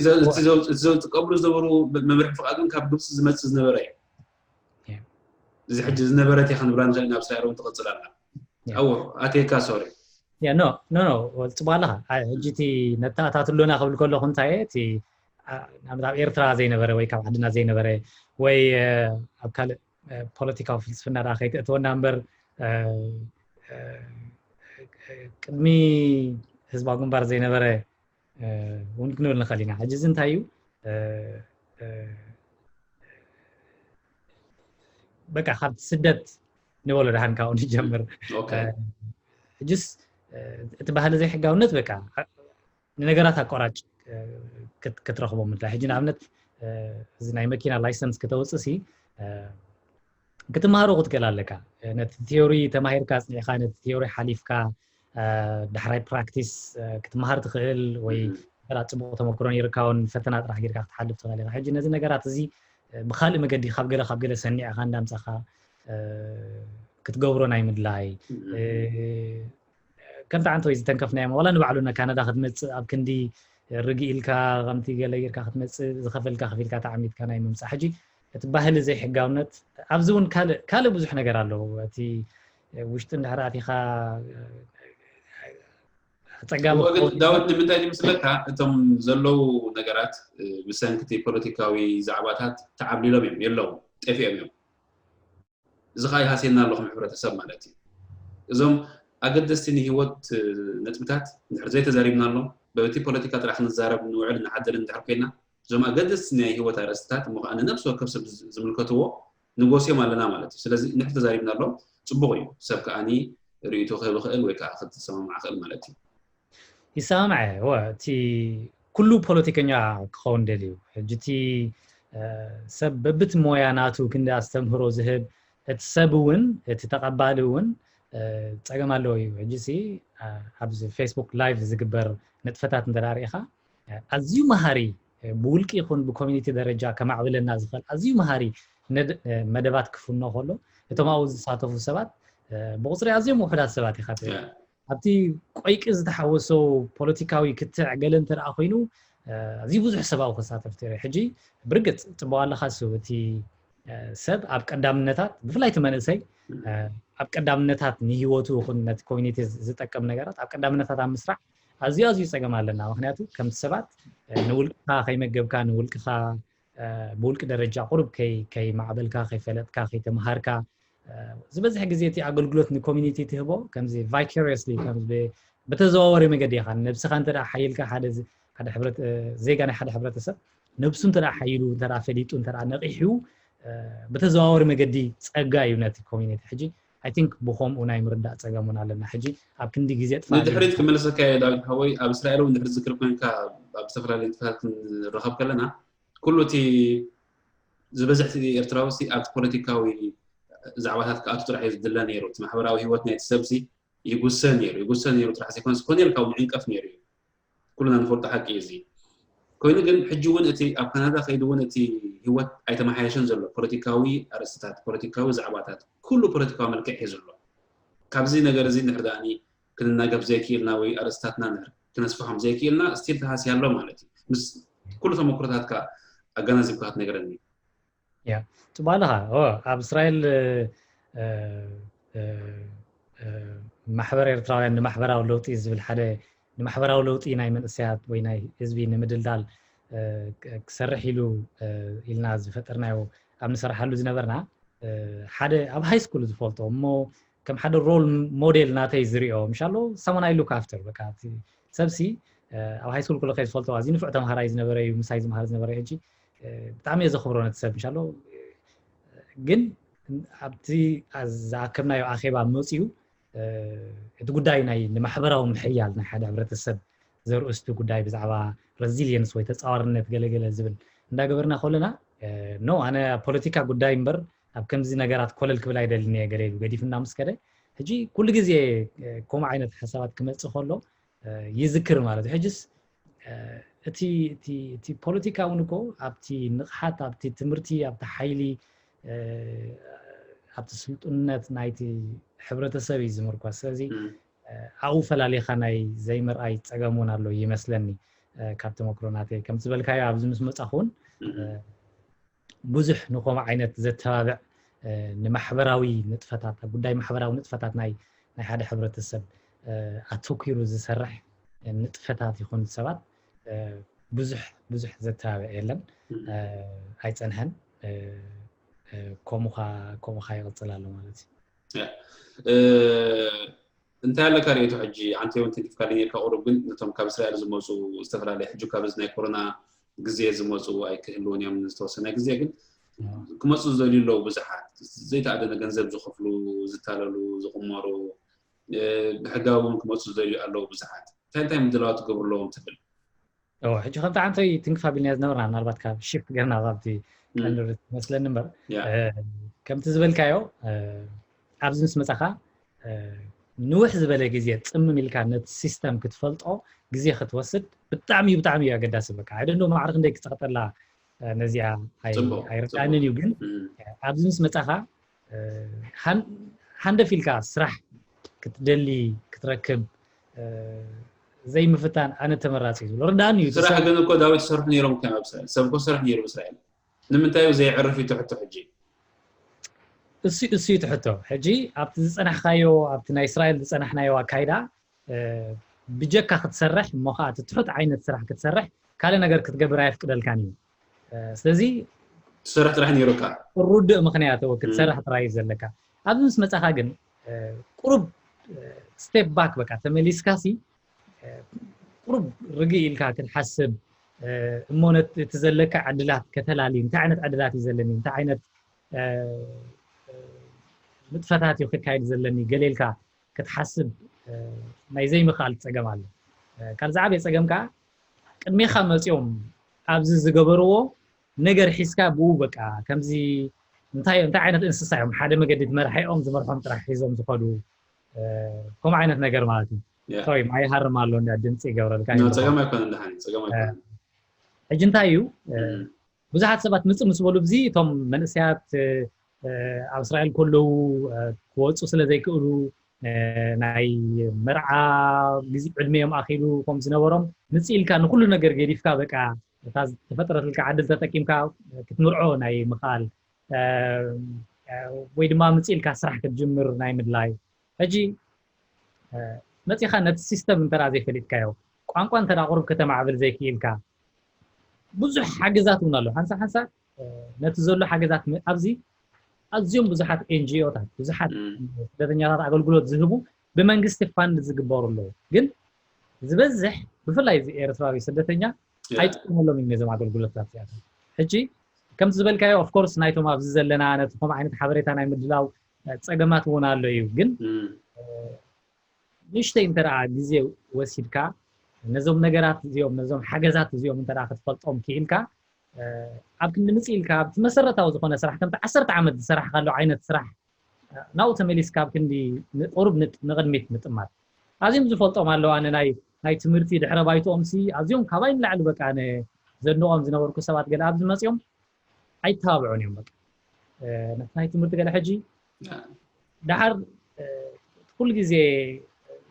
ዘጥቀምሉ ዝነበሩ መምርሒ ፍቓድ እውን ካብ ግብፂ ዝመፅእ ዝነበረ እዩ። እዚ ሕጂ ዝነበረት እያ ክንብላ ንኽእል ኢና። ኣብ እስራኤል እውን ትቕፅል ኣላ። ኣዎ ኣቴካ ሶሪ ኖ ኖ ኖ ጽቡቅ ኣለኻ። ሕጂ እቲ ነተኣታትሎና ክብል ከለኹ እንታይ እቲ ንኣብነት ኣብ ኤርትራ ዘይነበረ ወይ ካብ ዓድና ዘይነበረ ወይ ኣብ ካልእ ፖለቲካዊ ፍልስፍና ደኣ ከይትእትወና እምበር ቅድሚ ህዝባዊ ግንባር ዘይነበረ እውን ክንብል ንኽእል ኢና። ሕጂ እዚ እንታይ እዩ በቃ ካብ ስደት ንበሎ ደሓን ካብኡ ንጀምር። ሕጅስ እቲ ባህሊ ዘይሕጋውነት በቃ ንነገራት ኣቋራጭ ክትረኽቦ ምድላይ። ሕጂ ንኣብነት እዚ ናይ መኪና ላይሰንስ ከተውፅእ ሲ ክትመሃሮ ክትክእል ኣለካ። ነቲ ቲዮሪ ተማሂርካ ኣፅኒዕካ ነቲ ቲዮሪ ሓሊፍካ ዳሕራይ ፕራክቲስ ክትመሃር ትኽእል ወይ ራ ፅቡቅ ተመክሮ ነይርካ እውን ፈተና ጥራሕ ጌርካ ክትሓልፍ ትኽእል ኢኻ። ሕጂ ነዚ ነገራት እዚ ብካልእ መገዲ ካብ ገለ ካብ ገለ ሰኒዕካ እንዳምፃኻ ክትገብሮ ናይ ምድላይ ከምቲ ዓንተ ወይ ዝተንከፍናዮም ዋላ ንባዕሉ ና ካናዳ ክትመፅእ ኣብ ክንዲ ርግ ኢልካ ከምቲ ገለ ጌርካ ክትመፅእ ዝኸፈልካ ከፊልካ ተዓሚትካ ናይ ምምፃእ ሕጂ እቲ ባህሊ ዘይሕጋውነት ኣብዚ እውን ካልእ ካልእ ብዙሕ ነገር ኣለዎ። እቲ ውሽጢ እንድሕር ኣቲኻ ኣፀጋሚ ዳዊት ንምንታይ ዝመስለካ እቶም ዘለዉ ነገራት ብሰንክቲ ፖለቲካዊ ዛዕባታት ተዓብሊሎም እዮም የለዉ ጠፊኦም እዮም። እዚ ከዓ ይሃስየና ኣለኹም ሕብረተሰብ ማለት እዩ። እዞም ኣገደስቲ ንህይወት ነጥብታት እንድሕር ዘይተዛሪብናሎም በቲ ፖለቲካ ጥራሕ ክንዛረብ ንውዕል ንሓድር እንድሕር ኮይና እዞም ኣገደስቲ ናይ ህይወት ኣርእስትታት እሞ ከዓ ንነብሲ ወከፍ ሰብ ዝምልከትዎ ንጎስዮም ኣለና ማለት እዩ። ስለዚ እንድሕር ተዛሪብናሎም ፅቡቕ እዩ። ሰብ ከዓኒ ርእይቶ ክህብ ይኽእል ወይ ከዓ ክትሰማማዕ ክእል ማለት እዩ። ይሰማማዕ እወ እቲ ኩሉ ፖለቲከኛ ክኸውን ደልዩ ሕጂ እቲ ሰብ በብቲ ሞያ ናቱ ክንዲ ኣስተምህሮ ዝህብ እቲ ሰብ እውን እቲ ተቐባሊ እውን ፀገም ኣለዎ እዩ። ሕጂ ሲ ኣብዚ ፌስቡክ ላይቭ ዝግበር ንጥፈታት እንተ ርኢኻ ኣዝዩ መሃሪ ብውልቂ ይኹን ብኮሚኒቲ ደረጃ ከማዕብለና ዝኽእል ኣዝዩ መሃሪ መደባት ክፍኖ ከሎ እቶም ኣብኡ ዝሳተፉ ሰባት ብቁፅሪ ኣዝዮም ውሑዳት ሰባት ኢኻ ትርኢ። ኣብቲ ቆይቂ ዝተሓወሶ ፖለቲካዊ ክትዕ ገለ እንተ ደኣ ኮይኑ ኣዝዩ ብዙሕ ሰብኣዊ ክሳተፍ ተረ ሕጂ ብርግጽ ጽቡቅ ኣለካ እሱ እቲ ሰብ ኣብ ቀዳምነታት ብፍላይ እቲ መንእሰይ ኣብ ቀዳምነታት ንህይወቱ ይኹን ነቲ ኮሚኒቲ ዝጠቀም ነገራት ኣብ ቀዳምነታት ኣብ ምስራሕ ኣዝዩ ኣዝዩ ጸገም ኣለና። ምክንያቱ ከምቲ ሰባት ንውልቅኻ ከይመገብካ ንውልቅኻ ብውልቂ ደረጃ ቁሩብ ከይማዕበልካ ከይፈለጥካ ከይተምሃርካ ዝበዝሕ ግዜ እቲ ኣገልግሎት ንኮሚኒቲ ትህቦ ከምዚ ቫይካሪየስሊ ከም በተዘዋወሪ መገዲ ኢኻ ነብስኻ እንተ ሓይልካ ሓደ ዜጋ ናይ ሓደ ሕብረተሰብ ነብሱ እንተ ሓይሉ እንተ ፈሊጡ እንተ ነቂሑ ብተዘዋወሪ መገዲ ጸጋ እዩ ነቲ ኮሚኒቲ ሕጂ I think ብኸምኡ ናይ ምርዳእ ጸገም እውን ኣለና ሕጂ ኣብ ክንዲ ግዜ ጥፋ ንድሕሪት ክመለሰካ እየ ዳዊት ሓወይ ኣብ እስራኤል እውን ድሕሪ ዝክር ኮንካ ኣብ ዝተፈላለዩ ንጥፈታት ክንረኸብ ከለና ኩሉ እቲ ዝበዝሕ ኤርትራዊ ኣብቲ ፖለቲካዊ ዛዕባታት ክኣቱ ጥራሕ እዩ ዝድለ ነይሩ እቲ ማሕበራዊ ህይወት ናይቲ ሰብ ይጉሰ ነይሩ ይጉሰ ነይሩ ጥራሕ ዘይኮነስ ኮነ ኢልካ እውን ይዕንቀፍ ነይሩ እዩ ኩልና ንፈልጦ ሓቂ እዩ እዚ ኮይኑ ግን ሕጂ እውን እቲ ኣብ ካናዳ ከይዱ እውን እቲ ህይወት ኣይተመሓየሸን ዘሎ ፖለቲካዊ ኣርእስትታት ፖለቲካዊ ዛዕባታት ኩሉ ፖለቲካዊ መልክዕ ሒዙ ኣሎ ካብዚ ነገር እዚ ንሕር ደኣኒ ክንናገፍ ዘይክኢልና ወይ ኣርእስታትና ንሕር ክነስፍሖም ዘይክኢልና ስቲል ተሃስያ ኣሎ ማለት እዩ ምስ ኩሉ ተመክሮታትካ ኣገናዚብካ ክትነግረኒ ያ ጽቡቅ ኣለኻ ኣብ እስራኤል ማሕበር ኤርትራውያን ንማሕበራዊ ለውጢ ዝብል ሓደ ንማሕበራዊ ለውጢ ናይ መንእሰያት ወይ ናይ ህዝቢ ንምድልዳል ክሰርሕ ኢሉ ኢልና ዝፈጠርናዮ ኣብ ንሰርሓሉ ዝነበርና ሓደ ኣብ ሃይ ስኩል ዝፈልጦ እሞ ከም ሓደ ሮል ሞዴል ናተይ ዝሪኦ ምሻሎ ሰሞን ኣይ ሉክ ኣፍተር በቃ ሰብሲ ኣብ ሃይ ስኩል ኩሉ ዝፈልጦ ኣዚ ንፉዕ ተምሃራይ ዝነበረ እዩ ምሳይ ዝምሃር ዝነበረ ሕጂ ብጣዕሚ እየ ዘኽብሮ ነቲ ሰብ ምሻሎ ግን ኣብቲ ዝኣከብናዮ ኣኼባ መፅኡ እቲ ጉዳይ ናይ ንማሕበራዊ ምሕያል ናይ ሓደ ሕብረተሰብ ዘርእስቱ ጉዳይ ብዛዕባ ሬዚሊየንስ ወይ ተፃዋርነት ገለገለ ዝብል እንዳገበርና ከለና ኖ ኣነ ፖለቲካ ጉዳይ እምበር ኣብ ከምዚ ነገራት ኮለል ክብል ኣይደልን እየ ገለ ኢሉ ገዲፉና ምስ ከደ ሕጂ ኩሉ ግዜ ከምኡ ዓይነት ሓሳባት ክመፅእ ከሎ ይዝክር ማለት እዩ ሕጅስ እቲ እቲ ፖለቲካ እውን እኮ ኣብቲ ንቕሓት ኣብቲ ትምህርቲ ኣብቲ ሓይሊ ኣብቲ ስልጡነት ናይቲ ሕብረተሰብ እዩ ዝምርኮስ ስለዚ ኣብኡ ፈላሊኻ ናይ ዘይምርኣይ ፀገም እውን ኣሎ ይመስለኒ ካብ ተመክሮ ናተይ ከም ዝበልካዮ ኣብዚ ምስ መፃኹ እውን ብዙሕ ንኸምኡ ዓይነት ዘተባብዕ ንማሕበራዊ ንጥፈታት ኣብ ጉዳይ ማሕበራዊ ንጥፈታት ናይ ናይ ሓደ ሕብረተሰብ ኣተኪሩ ዝሰርሕ ንጥፈታት ይኹን ሰባት ብዙሕ ብዙሕ ዘተባብዕ የለን ኣይፀንሐን ከምኡኻ ከምኡኻ ይቕፅል ኣሎ ማለት እዩ እንታይ ኣለካ ርእየቶ ሕጂ ኣንተ እውን ተንኪፍካለይ ነርካ ቁሩብ ግን ነቶም ካብ እስራኤል ዝመፁ ዝተፈላለዩ ሕጂ ካብ እዚ ናይ ኮሮና ግዜ ዝመፁ ኣይክህልውን እዮም ዝተወሰነ ግዜ ግን ክመፁ ዝደልዩ ኣለዉ ብዙሓት ዘይተኣደነ ገንዘብ ዝኸፍሉ ዝታለሉ ዝቕመሩ ብሕጋዊ እውን ክመፁ ዝደልዩ ኣለዉ ብዙሓት እንታይ እንታይ ምድላው ትገብሩ ኣለዎም ትብል ሕጂ ከምቲ ዓንተይ ትንክፍ ኣቢልናዮ ዝነበርና ምናልባት ካብ ሽፍት ገርና ካብቲ ቀንዲ መስለኒ እምበር ከምቲ ዝበልካዮ ኣብዚ ምስ መፃኻ ንውሕ ዝበለ ግዜ ፅምም ኢልካ ነቲ ሲስተም ክትፈልጦ ግዜ ክትወስድ ብጣዕሚ ብጣዕሚ እዩ ኣገዳሲ በቃ ኣይደንዶ ማዕረ ክንደይ ክፀቕጠላ ነዚኣ ኣይርዳእንን እዩ ግን ኣብዚ ምስ መፃኻ ሃንደፍ ኢልካ ስራሕ ክትደሊ ክትረክብ ዘይምፍታን ኣነ ተመራፂ ዝብሎ ርዳእኒ እዩ ስራሕ ግን እኮ ዳዊት ይሰርሑ ነይሮም ከም ኣብ እስራኤል ሰብ እኮ ስራሕ ነይሩ እስራኤል ንምንታይ እዩ ዘይዕርፍ እዩ ትሕቶ ሕጂ እሱ እሱ እዩ ትሕቶ ሕጂ ኣብቲ ዝፀናሕካዮ ኣብቲ ናይ እስራኤል ዝፀናሕናዮ ኣካይዳ ብጀካ ክትሰርሕ እሞ ከዓ እቲ ትሑት ዓይነት ስራሕ ክትሰርሕ ካልእ ነገር ክትገብር ኣየፍቅደልካን እዩ ስለዚ ትሰርሕ ጥራሕ ነይሩካ ርዱእ ምክንያት ክትሰርሕ ጥራይ እዩ ዘለካ ኣብዚ ምስ መፃኻ ግን ቁሩብ ስቴፕ ባክ በቃ ተመሊስካ ሲ ቁሩብ ርግእ ኢልካ ክትሓስብ እሞ እቲ ዘለካ ዕድላት ከተላሊ እንታይ ዓይነት ዕድላት እዩ ዘለኒ እንታይ ዓይነት ንጥፈታት እዩ ክካየድ ዘለኒ ገሌልካ ክትሓስብ ናይ ዘይምኽኣል ፀገም ኣሎ ካልዚ ዓበየ ፀገም ከዓ ቅድሜኻ መፂኦም ኣብዚ ዝገበርዎ ነገር ሒዝካ ብኡ በቃ ከምዚ እንታይ እንታይ ዓይነት እንስሳ እዮም ሓደ መገዲ መርሓኦም ዝመርሖም ጥራሕ ሒዞም ዝኸዱ ከምኡ ዓይነት ነገር ማለት እዩ ሶሪ ማይ ሃርም ኣሎ እንዳ ድምፂ ይገብረልካ ፀገም ኣይኮነ እንዳሃኒ ፀገም ኣይኮነ ሕጂ እንታይ እዩ ብዙሓት ሰባት ምፅእ ምስ በሉ ብዚ እቶም መንእሰያት ኣብ እስራኤል ከለዉ ክወፁ ስለ ዘይክእሉ ናይ መርዓ ግዜ ዕድሜኦም ኣኺሉ ከም ዝነበሮም ምጽእ ኢልካ ንኩሉ ነገር ገዲፍካ በቃ እታ ዝተፈጠረትልካ ዕድል ተጠቂምካ ክትምርዖ ናይ ምኽኣል ወይ ድማ ምጽእ ኢልካ ስራሕ ክትጅምር ናይ ምድላይ። ሕጂ መጺኻ ነቲ ሲስተም እንተ ዘይፈሊጥካዮ፣ ቋንቋ እንተ ቁሩብ ከተማዕብል ዘይክኢልካ ብዙሕ ሓገዛት እውን ኣሎ። ሓንሳ ሓንሳ ነቲ ዘሎ ሓገዛት ኣብዚ ኣዝዮም ብዙሓት ኤንጂኦታት ብዙሓት ስደተኛታት ኣገልግሎት ዝህቡ ብመንግስቲ ፋንድ ዝግበሩ ኣለዉ። ግን ዝበዝሕ ብፍላይ እዚ ኤርትራዊ ስደተኛ ኣይጥቀመሎም እዩ ነዞም ኣገልግሎታት እዚኣቶም። ሕጂ ከምቲ ዝበልካዮ ኦፍኮርስ ናይቶም ኣብዚ ዘለና ነቲ ከምኡ ዓይነት ሓበሬታ ናይ ምድላው ፀገማት እውን ኣሎ እዩ። ግን ንእሽተይ እንተ ግዜ ወሲድካ ነዞም ነገራት እዚኦም ነዞም ሓገዛት እዚኦም እንተ ክትፈልጦም ክኢልካ ኣብ ክንዲ ምጽእ ኢልካ ኣብቲ መሰረታዊ ዝኾነ ስራሕ ከምቲ ዓሰርተ ዓመት ዝሰራሕካሉ ዓይነት ስራሕ ናብኡ ተመሊስካ ኣብ ክንዲ ቁሩብ ንቕድሚት ምጥማት ኣዝዮም ዝፈልጦም ኣለዉ። ኣነ ናይ ናይ ትምህርቲ ድሕረ ባይትኦም ሲ ኣዝዮም ካባይ ንላዕሊ በቃ ኣነ ዘድንቖም ዝነበርኩ ሰባት ገለ ኣብዚ መጺኦም ኣይተባብዑን እዮም። በቃ ነቲ ናይ ትምህርቲ ገለ ሕጂ ደሓር ኩሉ ግዜ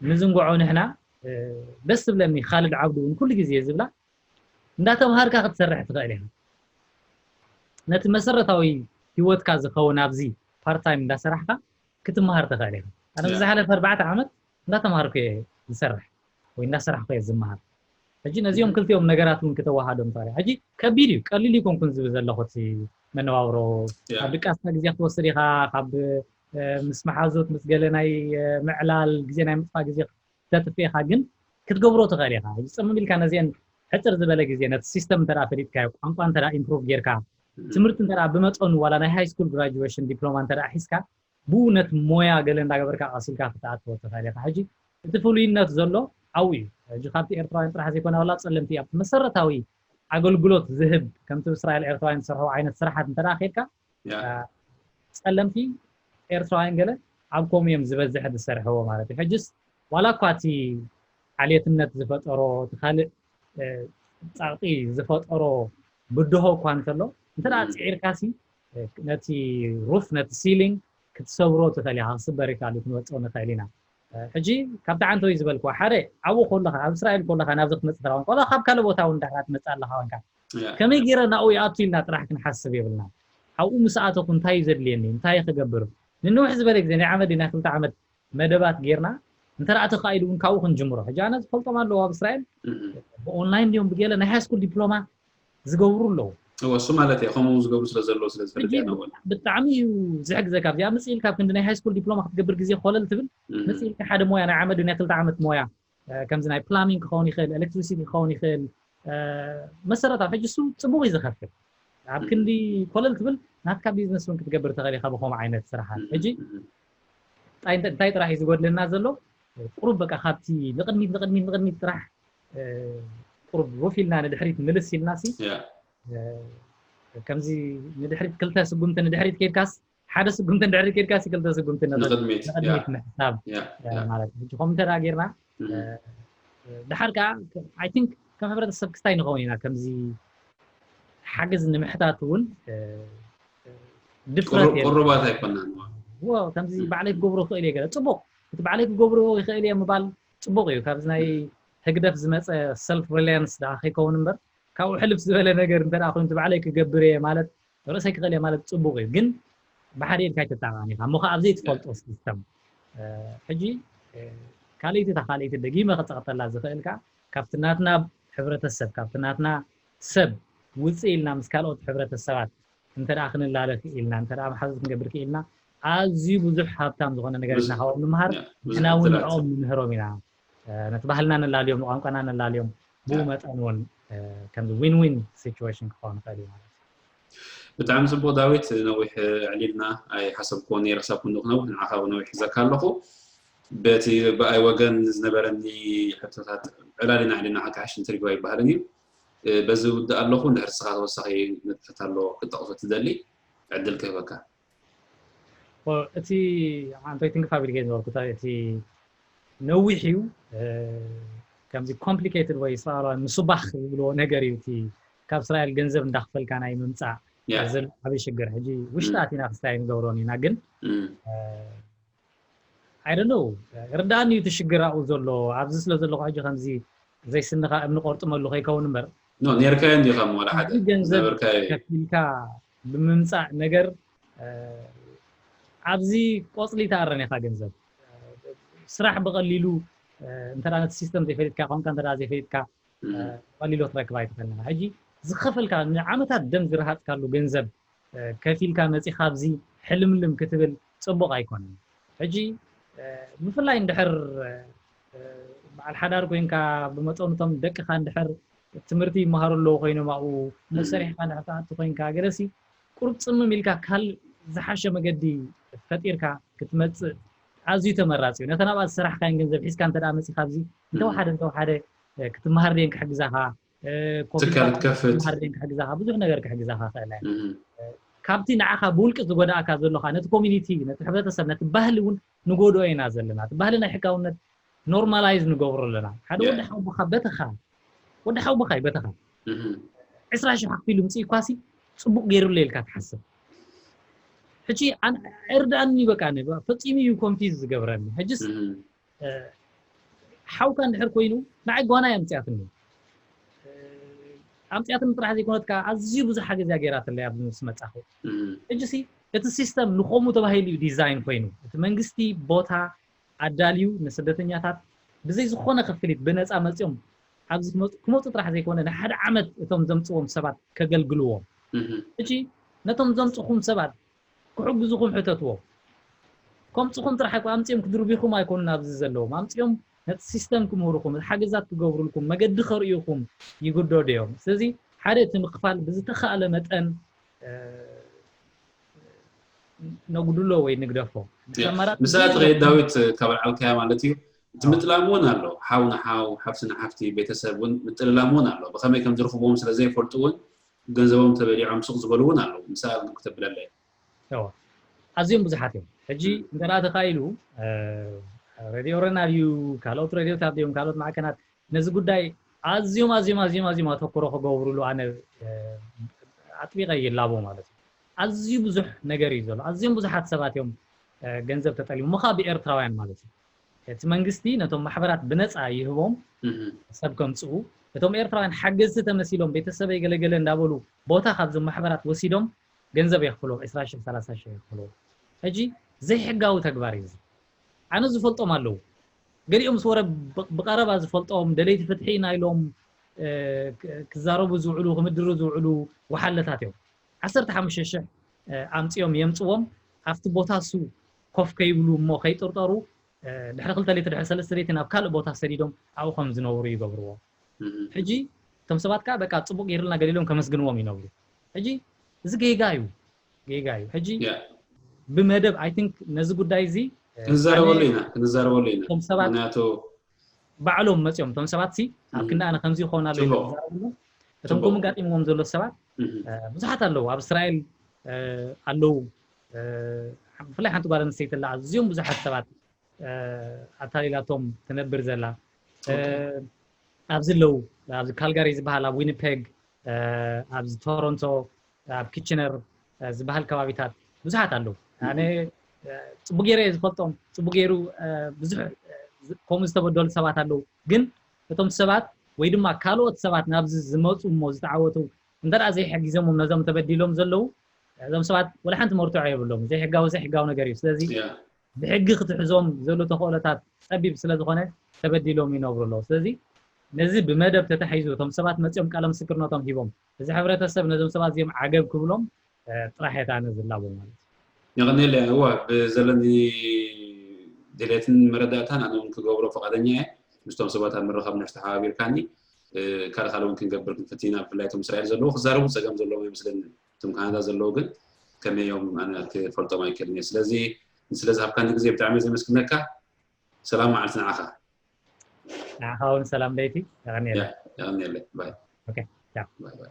ንዝንግዖ ንሕና ደስ ዝብለኒ ካልድ ዓብዱ እውን ኩሉ ግዜ ዝብላ እንዳተምሃርካ ክትሰርሕ ትኽእል ኢኻ። ነቲ መሰረታዊ ህይወትካ ዝኸውን ኣብዚ ፓርት ታይም እንዳሰራሕካ ክትምሃር ትኽእል ኢኻ። ኣነ ብዝሓለፈ ኣርባዕተ ዓመት እንዳተምሃርኩ እየ ዝሰርሕ ወይ እንዳሰራሕኩ እየ ዝምሃር። ሕጂ ነዚኦም ክልቲኦም ነገራት እውን ክተዋሃዶም ትኽእል ኢኻ። ሕጂ ከቢድ እዩ፣ ቀሊል ይኮንኩን ዝብል ዘለኹ እቲ መነባብሮ። ካብ ድቃስካ ግዜ ክትወስድ ኢኻ፣ ካብ ምስ መሓዙት ምስ ገለ ናይ ምዕላል ግዜ ናይ ምጥፋእ ግዜ ተጥፍእ ኢኻ፣ ግን ክትገብሮ ትኽእል ኢኻ። ሕጂ ጽምም ኢልካ ነዚአን ሕጽር ዝበለ ግዜ ነቲ ሲስተም እንተ ፈሊጥካዮ፣ ቋንቋ እንተ ኢምፕሩቭ ጌርካ፣ ትምህርቲ እንተ ብመጠኑ ዋላ ናይ ሃይ ስኩል ግራጁዌሽን ዲፕሎማ እንተ ሒዝካ፣ ብኡ ነቲ ሞያ ገለ እንዳገበርካ ቀሲልካ ክትኣትዎ ትኽእል ኢኻ። ሕጂ እቲ ፍሉይነት ዘሎ ኣብኡ እዩ። ሕጂ ካብቲ ኤርትራውያን ጥራሕ ዘይኮነ ዋላ ጸለምቲ ኣብቲ መሰረታዊ ኣገልግሎት ዝህብ ከምቲ እስራኤል ኤርትራውያን ዝሰርሕዎ ዓይነት ስራሓት እንተ ኬድካ ጸለምቲ ኤርትራውያን ገለ ኣብ ከምኡ እዮም ዝበዝሕ ዝሰርሕዎ ማለት እዩ። ሕጅስ ዋላ እኳ እቲ ዓሌትነት ዝፈጠሮ እቲ ካልእ ጻቕጢ ዝፈጠሮ ብድሆ እኳ እንተሎ እንተ ጽዒርካሲ ነቲ ሩፍ ነቲ ሲሊንግ ክትሰብሮ ትኽእል ኢኻ። ክስበር ይካሉ ክንወፅኦ ንኽእል ኢና። ሕጂ ካብቲ ዓንተወይ ዝበልክዋ ሓደ ኣብኡ ከለኻ ኣብ እስራኤል ከለኻ ናብዚ ክትመፅእ ተራ ኮንካ ካብ ካልእ ቦታ እውን ዳሕራ ትመፅእ ኣለኻ ኮንካ ከመይ ገይረ ናብኡ ይኣቱ ኢልና ጥራሕ ክንሓስብ የብልና። ኣብኡ ምስ ኣተኹ እንታይ እዩ ዘድልየኒ እንታይ ክገብር ንንውሕ ዝበለ ግዜ ናይ ዓመት ናይ ክልተ ዓመት መደባት ጌርና እንተ ተኻኢሉ እውን ካብኡ ክንጅምሮ። ሕጂ ኣነ ዝፈልጦም ኣለዉ ኣብ እስራኤል ብኦንላይን ድዮም ብገለ ናይ ሃይስኩል ዲፕሎማ ዝገብሩ ኣለዉ። እሱ ማለት እየ ከምኡ ዝገብሩ ስለ ዘለዉ ስለ ዝፈልጥ እያ። ብጣዕሚ እዩ ዝሕግዘካ። ኣብዚኣ ምፅእ ኢልካ ኣብ ክንዲ ናይ ሃይስኩል ዲፕሎማ ክትገብር ግዜ ኮለል ትብል ምፅእ ኢልካ ሓደ ሞያ ናይ ዓመት ናይ ክልተ ዓመት ሞያ ከምዚ ናይ ፕላሚንግ ክኸውን ይኽእል፣ ኤሌክትሪሲቲ ክኸውን ይኽእል፣ መሰረታዊ ሕጂ እሱ ፅቡቅ እዩ ዝኸፍል። ኣብ ክንዲ ኮለል ትብል ናትካ ቢዝነስ እውን ክትገብር ትኽእል ኢኻ ብኸምኡ ዓይነት ስራሓት። ሕጂ እንታይ ጥራሕ እዩ ዝጎድለና ዘሎ? ቁሩብ በቃ ካብቲ ንቕድሚት ንቕድሚት ንቕድሚት ጥራሕ ቁሩብ ውፍ ኢልና ንድሕሪት ምልስ ኢልና ሲ ከምዚ ንድሕሪት ክልተ ስጉምቲ ንድሕሪት ከይድካስ ሓደ ስጉምቲ ንድሕሪት ከይድካስ ክልተ ስጉምቲ ንቕድሚት ምሕሳብ ማለት እዩ። ከምኡ እንተ ጌርና ድሓር ከዓ ኣይ ቲንክ ከም ሕብረተሰብ ክስታይ ንኸውን ኢና ከምዚ ሓገዝ ንምሕታት እውን ድፍረት ቁሩባት ኣይኮናን። ከምዚ ባዕለይ ክገብሮ ክእል እየ ገለ ፅቡቅ እቲ ባዕለይ ክገብሮ ይኽእል እየ ምባል ፅቡቅ እዩ። ካብዚ ናይ ህግደፍ ዝመፀ ሰልፍ ሪላያንስ ደኣ ከይከውን እምበር ካብኡ ሕልፍ ዝበለ ነገር እንተ ኮይኑ ባዕለይ ክገብር እየ ማለት ርእሰይ ክኽእል እየ ማለት ፅቡቅ እዩ። ግን ብሓደ ኢድካ ኣይትጠቃም ኢኻ እሞ ከዓ ኣብዘይ ትፈልጦ ሲስተም ሕጂ ካልእቲ እታ ካልእቲ ደጊመ ክፀቕጠላ ዝኽእልካ ካብቲ ናትና ሕብረተሰብ ካብቲ ናትና ሰብ ውፅእ ኢልና ምስ ካልኦት ሕብረተሰባት እንተ ደኣ ክንላለ ክኢልና እንተ ደኣ መሓዙት ክንገብር ክኢልና ኣዝዩ ብዙሕ ሃብታም ዝኾነ ነገር ኢና ካብኦም ንምሃር ንሕና እውን ንዕኦም ንምህሮም ኢና። ነቲ ባህልና ነላልዮም ንቋንቋና ነላልዮም ብኡ መጠን እውን ከምዚ ዊን ዊን ሲቹዌሽን ክኸውን ይኽእል እዩ ማለት እዩ። ብጣዕሚ ፅቡቅ ዳዊት፣ ነዊሕ ኣዕሊልና ኣይሓሰብክዎ ነይረ ክሳብ ክንዲ ክነውሕ ንዓኻ እውን ነዊሕ ሒዘካ ኣለኹ። በቲ ብኣይ ወገን ዝነበረኒ ሕቶታት ዕላል ኢና ኣዕሊልና ሓካሕሽ እንትሪግባ ይበሃልን እዩ። በዚ ውድእ ኣለኹ እንድሕር ንስኻ ተወሳኺ ነጥብታት ኣሎ ክትጠቕሶ ትደሊ ዕድል ክህበካ። እቲ ኣንቶይ ትንክፍ ኣቢልካ ዝነበርኩ እቲ ነዊሕ እዩ ከምዚ ኮምፕሊኬትድ ወይ እስራኤላውያን ምስባኽ ዝብልዎ ነገር እዩ እቲ ካብ እስራኤል ገንዘብ እንዳክፈልካ ናይ ምምፃእ ዘሎ ዓብይ ሽግር ሕጂ ውሽጢ ኣቲና ክስታይ ንገብሮን ኢና ግን I don't know። ርዳእኒ እዩ እቲ ሽግር ኣብኡ ዘሎ። ኣብዚ ስለ ዘለኹ ሕጂ ከምዚ ዘይስንኻ እምኒ ቆርጥመሉ ከይከውን እምበር ኖ ኔርካዮ እንዲኻ ዋላ ሓደ ኣብዚ ገንዘብ ነበርካዮ ከፊልካ ብምምፃእ ነገር እ፣ ኣብዚ ቆፅሊ ተኣረን ኢኻ ገንዘብ ስራሕ ብቐሊሉ እ፣ እንተ ነቲ ሲስተም ዘይፈሊጥካ ቋንቋ እንተ ዘይፈሊጥካ እ፣ ብቐሊሉ ክትረክብ ኣይትኽእልን ኢኻ። ሕጂ ዝኸፈልካ ንዓመታት ደም ዝረሃፅካሉ ገንዘብ እ፣ ከፊልካ መፂኻ ኣብዚ ሕልምልም ክትብል ፅቡቕ ኣይኮነን። ሕጂ እ፣ ብፍላይ እንድሕር እ፣ በዓል ሓዳር ኮይንካ ብመጠኑ እቶም ደቅኻ እንድሕር ትምህርቲ ይመሃሩ ኣለዉ ኮይኖም ኣብኡ እሞ እም። ሰሪሕካ እንድሕር ትኣቱ ኮይንካ ገለሲ ቁሩብ ፅምም ኢልካ ካል ዝሓሸ መገዲ ፈጢርካ ክትመፅእ ኣዝዩ ተመራፂ እዩ። ነተን ኣብኣ ዝሰራሕካየን ገንዘብ ሒዝካ እንተ ደኣ መፂኻ ኣብዚ እንተወሓደ እንተወሓደ እ፣ ክትመሃር ድየን ክሕግዛኻ እ፣ ኮፍ ኢልካ ትካል ትከፍት ክትመሃር ድየን ክሕግዛኻ ብዙሕ ነገር ክሕግዛኻ ክእላ እየን። እም። ካብቲ ንዓኻ ብውልቂ ዝጎዳእካ ዘሎ ኸዓ ነቲ ኮሚኒቲ ነቲ ሕብረተሰብ ነቲ ባህሊ እውን ንጎድኦ ኢና ዘለና። እቲ ባህሊ ናይ ሕጋውነት ኖርማላይዝ ንገብሮ ኣለና። ሓደ Yeah. ወዲ ሓውቦኻ በተኻ ወዲ ሓውቦኻ እዩ በተኻ እም። ዕስራ ሽሕ ኣኽፊሉ ምፅእ እኳሲ ፅቡቅ ገይሩለ ኢልካ ትሓስብ። ሕጂ ኣን- ኣይርድኣኒ በቃ ነ- ፈፂሙ እዩ ኮንፊዝ ዝገብረኒ። ሕጅስ እም። እ፣ ሓውካ እንድሕር ኮይኑ ንዓይ ጓናይ ኣምፅኣትኒ እ፣ ኣምፅኣትኒ ጥራሕ ዘይኮነት ከዓ ኣዝዩ ብዙሕ ሓገዝ እያ ገይራትለይ ኣብዚ ምስ መፃኹ። እም። ሕጂ ሲ እቲ ሲስተም ንኸምኡ ተባሂሉ እዩ ዲዛይን ኮይኑ እቲ መንግስቲ ቦታ ኣዳልዩ ንስደተኛታት ብዘይ ዝኾነ ክፍሊት ብነፃ መፂኦም ኣብዚ ክመፁ ክመፁ ጥራሕ ዘይኮነ ንሓደ ዓመት እቶም ዘምፅዎም ሰባት ከገልግልዎም እም። ሕጂ ነቶም ዘምፅኹም ሰባት ክሕግዙኹም ሕተትዎም። ከምፅኹም ጥራሕ እኮ ኣምፂኦም ክድርቢኹም ኣይኮኑን ኣብዚ ዘለዎም ኣምፂኦም ነቲ ሲስተም ክምህርኹም ሓገዛት ክገብሩልኩም መገዲ ከርእዩኹም ይግደዱ እዮም። ስለዚ ሓደ እቲ ምክፋል ብዝተኻእለ መጠን እ፣ ነጉድሎ ወይ ንግደፎ። ያ፣ ኣማራፂ ምስኣ ዘይብሉ ትኸይድ ዳዊት ካብ ኣልዓልካያ ማለት እዩ። እቲ ኣዎ። ምጥላም እውን ኣሎ። ሓው ንሓው፣ ሓፍቲ ንሓፍቲ፣ ቤተሰብ እውን ምጥልላም እውን ኣሎ። ብኸመይ ከም ዝረኽብዎም ስለ ዘይፈልጡ እውን ገንዘቦም ተበሊዖም ስቕ ዝበሉ እውን ኣለዉ። ምስኣ ክትብለለይ። እዎ። ኣዝዮም ብዙሓት እዮም። ሕጂ እም። እንተ ደኣ ተኻኢሉ እ፣ ሬድዮ ረና ድዩ ካልኦት ሬድዮታት ድዮም ካልኦት ማዕከናት ነዚ ጉዳይ ኣዝዮም ኣዝዮም ኣዝዮም ኣዝዮም ኣተኩሮ ክገብሩሉ ኣነ እ፣ ኣጥቢቐ ይላቦ ማለት እዩ። ኣዝዩ ብዙሕ ነገር እዩ ዘሎ። ኣዝዮም ብዙሓት ሰባት እዮም እ፣ ገንዘብ ተጠሊሙ እሞ ከዓ ብኤርትራውያን ማለት እዩ። እቲ መንግስቲ ነቶም ማሕበራት ብነፃ ይህቦም እም። ሰብ ከምፅኡ እቶም ኤርትራውያን ሓገዝቲ ተመሲሎም ቤተሰበይ ገለገለ እንዳበሉ ቦታ ካብዞም ማሕበራት ወሲዶም ገንዘብ የኽፍሎም ዕስራ ሽሕ ሰላሳ ሽሕ የኽፍሎም። ሕጂ ዘይሕጋዊ ተግባር እዩ እዚ። ኣነ ዝፈልጦም ኣለዉ ገሊኦም ምስ ወረ ብ- ብቐረባ ዝፈልጦም ደለይቲ ፍትሒ ኢና ኢሎም እ፣ ክ- ክዛረቡ ዝውዕሉ ክምድሩ ዝውዕሉ ወሓለታት እዮም። ዓሰርተ ሓሙሽተ ሽሕ እ፣ ኣምፅኦም የምፅዎም ኣብቲ ቦታ እሱ ኮፍ ከይብሉ እሞ ከይጥርጠሩ እ፣ ድሕሪ ክልተ ሌት ድሕሪ ሰለስተ ሌት ናብ ካልእ ቦታ ሰዲዶም ኣብኡ ከም ዝነብሩ ይገብርዎ። እም። ሕጂ እቶም ሰባት ከዓ በቃ ፅቡቅ ገይርልና ገሊሎም ከመስግንዎም ይነብሩ። ሕጂ እዚ ጌጋ እዩ ጌጋ እዩ። ሕጂ ያ፣ ብመደብ I think ነዚ ጉዳይ እዚ እ፣ ክንዛረበሉ ኣነ ኢና ክንዛረበሉ ኢና። እቶም ሰባት ምክንያቱ ባዕሎም መፅኦም እቶም ሰባት ሲ ኣብ እም። ክንዲ ኣነ ከምዚ ይኸውን ኣሎ ኢሎም ጽቡቕ። ዝዛረብሉ እቶም ጽቡቕ። ከምኡ ጋጢምዎም ዘሎ ሰባት እም። እ፣ ብዙሓት ኣለዉ ኣብ እስራኤል እ፣ ኣለዉ እ፣ ብፍላይ ሓንቲ ጓል ኣንስተይቲ ኣላ ኣዝዮም ብዙሓት ሰባት እ፣ ኣታሊላቶም ትነብር ዘላ እ፣ ኦኬ። ኣብዚ ኣለዉ ኣብዚ ካልጋሪ ዝበሃል ኣብ ዊኒፔግ እ፣ ኣብዚ ቶሮንቶ ኣብ ኪችነር እ፣ ዝበሃል ከባቢታት ብዙሓት ኣለዉ። ኣነ እ፣ ጽቡቅ ገይረ እየ ዝፈልጦም። ጽቡቅ ገይሩ እ፣ ብዙሕ እ፣ ዝ- ከምኡ ዝተበደሉ ሰባት ኣለዉ። ግን እቶም ሰባት ወይ ድማ ካልኦት ሰባት ናብዚ ዝመፁ እሞ ዝተዓወቱ እንተ ደኣ ዘይሐጊዞሞም ነዞም ተበዲሎም ዘለዉ እዞም ሰባት ወላ ሓንቲ መርትዖ የብሎም። ዘይሕጋዊ ዘይሕጋዊ ነገር እዩ። ስለዚ ያ፣ ብሕጊ ክትሕዞም ዘሎ ተኽእሎታት ጸቢብ ስለ ዝኾነ ተበዲሎም ይነብሩ ኣለዉ። ስለዚ ነዚ ብመደብ ተታሒዙ እቶም ሰባት መጺኦም ቃለ ምስክርነቶም ሂቦም እዚ ሕብረተሰብ ነዞም ሰባት እዚኦም ዓገብ ክብሎም እ፣ ጥራሕ እየ ኣነ ዝላቦ ማለት እዩ። የቐንየለይ። እወ፣ ብዘለኒ ድሌትን መረዳእታን ኣነ እውን ክገብሮ ፈቓደኛ እየ። ምስቶም ሰባት ኣብ ምርኻብ ንሕቲ ተሓባቢርካኒ እ፣ ካልእ ካልእ እውን ክንገብር ክንፍትን ኢና። ብፍላይ እቶም እስራኤል ዘለዉ ክዛረቡ ጸገም ዘለዎም ኣይመስለንን። እቶም ካናዳ ዘለዉ ግን ከመይ እዮም ኣነ ክፈልጦም ኣይክእልን እየ። ስለዚ ስለዚ ሃብካኒ ግዜ ብጣዕሚ እየ ዘመስግነካ። ሰላም መዓልቲ ንዓኻ። ንዓኻ እውን ሰላም ለይቲ። የቐንየለይ። ያ፣ የቐንየለይ። ባይ። ኦኬ፣ ቻው። ባይ ባይ።